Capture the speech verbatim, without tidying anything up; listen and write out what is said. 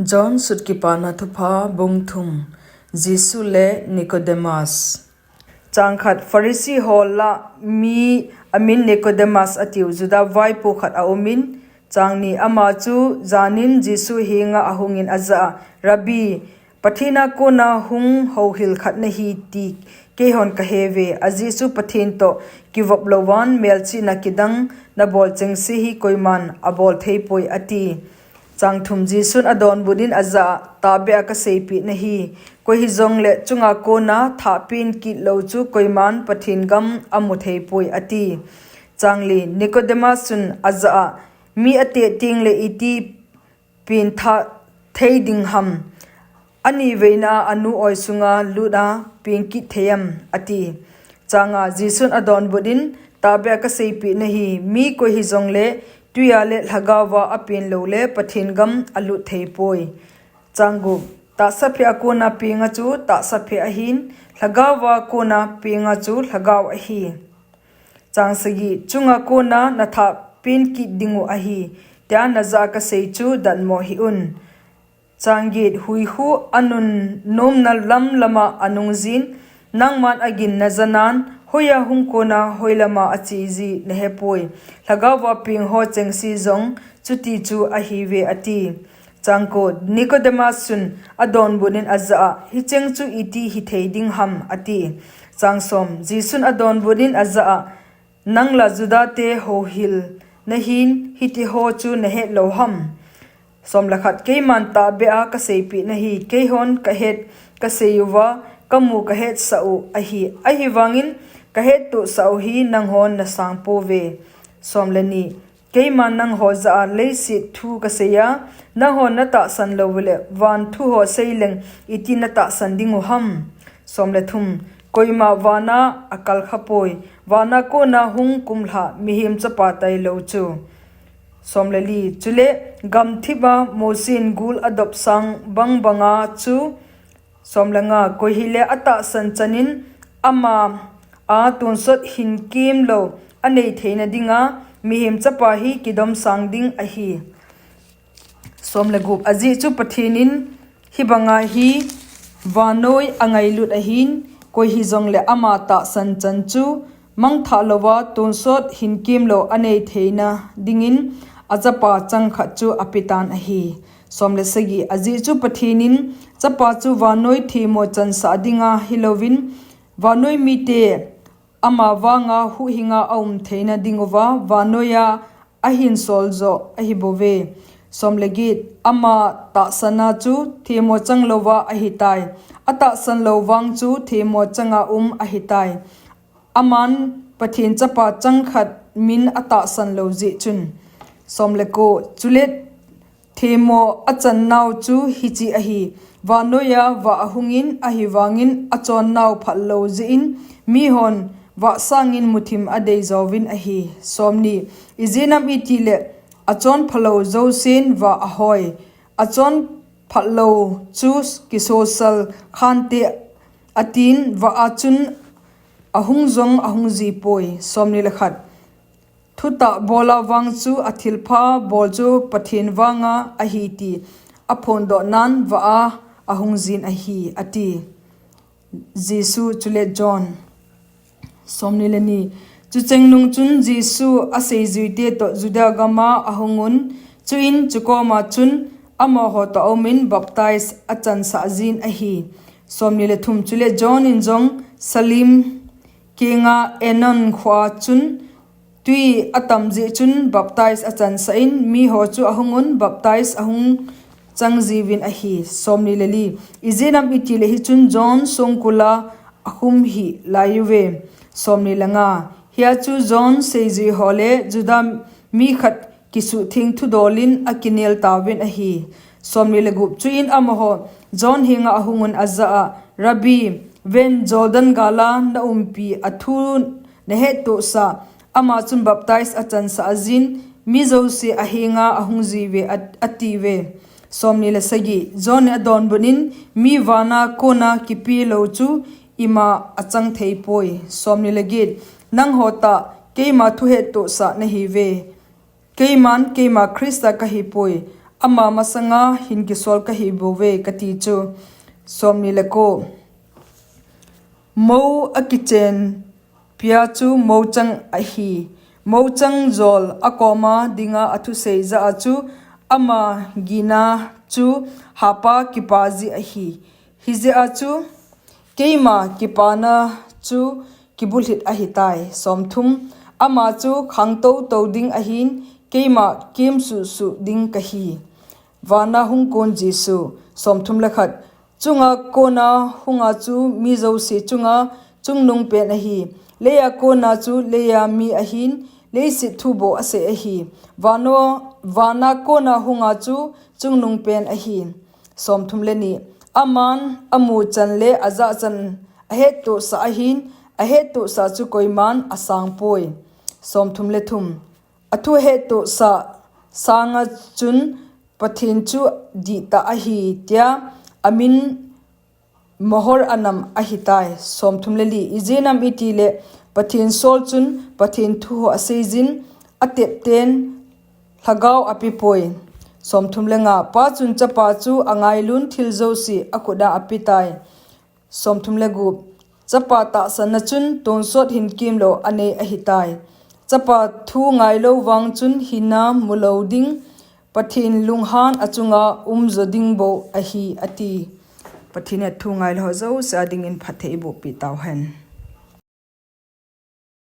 John Sutkipana Thupha, bung thum. Jesu le Nicodemus. Chang khat. Pharisee ho lah mi amin Nicodemus atiu Juda vaipo khat aumin, chang ni. Ama chu janin Jesu henga ahungin ajah a, Rabbi, Pathen a kona hung houhil khat nahi ti keihon kaheuve. Ajeh chu Pathen toh kivop louvan melchihna kidang nabol chengse hi koiman abol theipoi, ati. Chang thum. Jesun adonbut in ajah a, Tahbeh a kaseipeh nahi, koi hijongle chunga kona thah pen kit lou chu koiman Pathen gam amu theipoi, ati. Chang li. Nicodemus chun ajah a, Mi ateh tengle iti pen thah thei ding ham? Aniveina a anu oi sunga lut a pen kit thei am? ati. Chang nga. Jesun adonbut in, Tahbeh a kaseipeh nahi, mi koi hijongle twi a le lhagao a apen loule Pathen gam alut theipoi. Chang gup. Tahsa pheh a kona penga chu tahsa pheh ahin, lhagao a kona penga chu lhagao ahi. Chang sagi. Chunga kona nathah pen kit dingu ahi, tia najah a kasei chu datmo hih un. Chang get. Huikhu anun nomna lamlama anung jin, Nangman agin najanan, hoiya hung kona hoilama acheji nahepoi. Lhagao a peng ho chengse jong chuti chu ahiuve, ati. Chang ko. Nicodemus chun adonbut in ajah a, Hicheng chu iti hithei ding ham? ati. Chang som. Jesun adonbut in ajah a, Nang la Juda te houhil nahin, hitiho chu nahet lou ham? Som le khat. Keiman tahbeh a kaseipeh nahi, keihon kahet kasei uva, kamu kahetsah u ahi. Ahivangin kahettohsah u hi nanghon nasang pouve. Som le ni. Keiman nangho jah a leiset thu kasei a, nanghon natahsan loule, van thu ho seileng iti natahsan dingu ham? Som le thum. Koima vana akalkhapoi, vana kona hung kumlha Mihem Chapa tailou chu. Som le li. Chule gamthip a Mosen gul adopsang bangbanga chu, Som le nga. Koi hile atahsan chanin ama a tonsot hinkemlou anei theina dinga Mihem Chapa hi kidomsang ding ahi. Som le gup. Ajeh chu Pathen in hibanga hi vannoi angailut ahin, koi hijongle ama tahsan chan chu mangthah louva tonsot hinkemlou anei theina dingin achapa changkhat chu apetan ahi. Som le sagi. Ajeh chu Pathen in Chapa chu vannoi themmo chansah dinga hilouvin, vannoi mite ama vanga huhhinga aum theina dinguva vannoiya ahinsol joh ahibouve. Som le get. Ama tahsana chu themmo changlouva ahitai. Atahsan lou vang chu themmo changa um ahitai. Aman Pathen Chapa changkhat min atahsan lou jeh chun. Som le ko. Chule themmo achannau chu hiche ahi, vannoiya vah ahungin, ahivangin achonnau phatlou jeh in mihon vah sangin muthim adeijouvin ahi. Som ni. Ijeh inem itile achon phalou jousen vah ahoi, achon phatlou chu kisosal khante, atin vah a chun ahung jong ahung jipoi. Som ni le khat. Thutah bola vang chu athilpha bol chu Pathen vanga ahi ti aphondoh nan vah a ahung jin ahi, ati. Jesu chule John. Som ni le ni. Chucheng nung chun Jesu aseijuite toh Juda gama ahungun, chuin chukoma chun amaho toh aumin baptize achansah jin ahi. Som ni le thum. Chule John in jong Salim kenga Aenon khoa chun twi atam jeh chun baptize achansah in, miho chu ahungun baptize ahung chang jiuvin ahi. Som ni le li. Ijeh inem itile hichun John songkula akhum hih laiuve. Som ni le nga. Hia chu John seijui ho le Juda mi khat kisuhtheng thudolin akinel tauvin ahi. Som ni le gup. Chuin amaho John henga ahungun ajah a, Rabbi, ven Jordan gala naumpi a thu nahettohsah, ama chun baptize achansah jin, mi jouse ahenga ahung jiuve, at-, atiuve. Som ni le sagi. John in adonbut in, Mi vana kona kipelou chu ima achang theipoi. Som ni le get. Nangho tah keima thuhettohsah nahiuve. Keiman keima Christa kahipoi. ama masanga hin kisol kahi bouve kati chu. Somni le ko. Mou akichen pia chu mouchang ahi. Mouchang jol akoma dinga athusei jeh a chu ama gina chu hapa kipa ji ahi. Hijeh a chu keima kipana chu kibulhit ahitai. Somthum. Ama chu khangtou tou ding ahin, keima kemsuh suh ding kahi. Vana hung kon Jesu. Somthum le khat. Chunga kona hunga chu mi jouse chunga chungnung pen ahi. Leiya kona chu leiya mi ahin, leiset thu bou asei ahi. Vano, vana kona hunga chu chungnung pen ahi. Somthum le ni. Aman amu chan le ajah chan ahettohsah ahin, ahettohsah chu koiman asangpoi. Somthum le thum. Athu hettohsah sanga chun Pathen chu dihtah ahi tia amin mohor anam ahitai. Somthum le li. Ijeh inem itile Pathen sol chun Pathen thu ho aseijin, atepten lhagao apepoi. Somthum le nga. Pa chun chapa chu angailun thil jouse akhut a apetai. Somthum le gup. Chapa tahsanna chun tonsot hin kemlou anei ahitai. Chapa thu ngailou vang chun hinna mulou ding, Pathen lunghan achunga umjo ding bou ahi ati. Pathen in athu ngailou ho jouse a dingin phatthei eibohpeh tauhen.